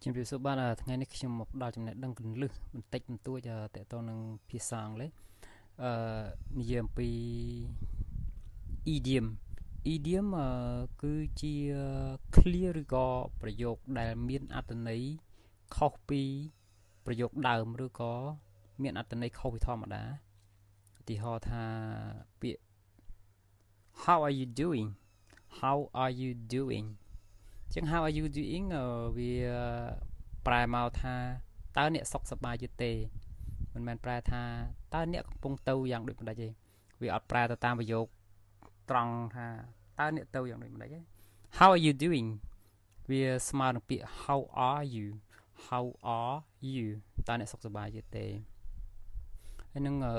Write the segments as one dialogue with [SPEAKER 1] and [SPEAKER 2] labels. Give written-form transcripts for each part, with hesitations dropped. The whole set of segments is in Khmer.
[SPEAKER 1] ជំរាបសួរបាទថ្ងៃនេះខ្ញុំមកផ្ដល់ចំណេះដឹងគន្លឹះបន្តិចបន្តួចតកតងនឹងភាសាអង់គ្លេសអឺនិយាយអំពី idiom idiom គឺជា clear ឬក៏ប្រយោគដែលមានអត្ថន័យខុសពីប្រយោគដើមឬក៏មានអត្ថន័យខុសពីធម្មតាឧទាហរណ៍ថាពាក្យ How are you doing? How are you doing? ចឹង how are you doing វាប្រែមកថាតើអ្នកសុខសប្បាយឬទេមិនមែនប្រែថាតើអ្នកកំពុងទៅយ៉ាងដូចម្ដេចទេវាអត់ប្រែទៅតាមប្រយោគត្រង់ថាតើអ្នកទៅយ៉ាងដូចម្ដេចទេ How are you doing វាស្មើនឹងពាក្យ how are you? How are you? តើអ្នកសុខសប្បាយឬទេហើយនឹងអឺ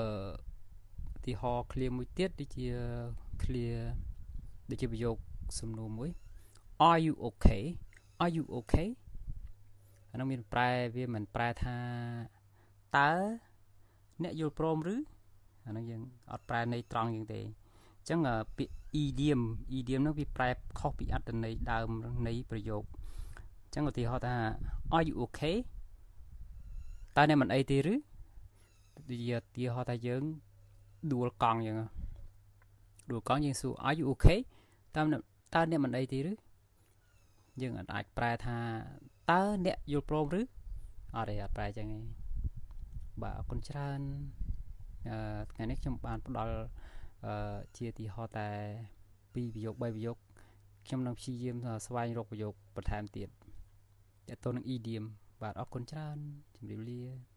[SPEAKER 1] ឧទាហរណ៍ clear មួយទៀតដូចជា clear ដូចជាប្រយោគសំណួរមួយ Are you okay? Are you okay? អានោះមានប្រែវាមិនប្រែថាតើអ្នកយល់ព្រមឬអានោះយើងអត់ប្រែន័យត្រង់យ៉ាងទេអញ្ចឹងពាក្យ idiom idiom នោះវាប្រែខុសពីអត្ថន័យដើមនៃប្រយោគអញ្ចឹងឧទាហរណ៍ថា Are you okay? តើអ្នកមិនអីទេឬដូចជាឧទាហរណ៍ថាយើងដួលកង់អញ្ចឹងដួលកង់យើងសួរ Are you okay? តើតើអ្នកមិនអីទេឬយើងអាចប្រែថាតើអ្នកយល់ព្រមឬអត់ទេអត់ប្រែចឹងទេបាទអរគុណច្រើនអឺថ្ងៃនេះខ្ញុំបានផ្ដល់អឺជាទីហោតែ2ប្រយោគ3ប្រយោគខ្ញុំនឹងព្យាយាមស្វែងរកប្រយោគបន្ថែមទៀតតទៅនឹង idiom បាទអរគុណច្រើនជម្រាបលា។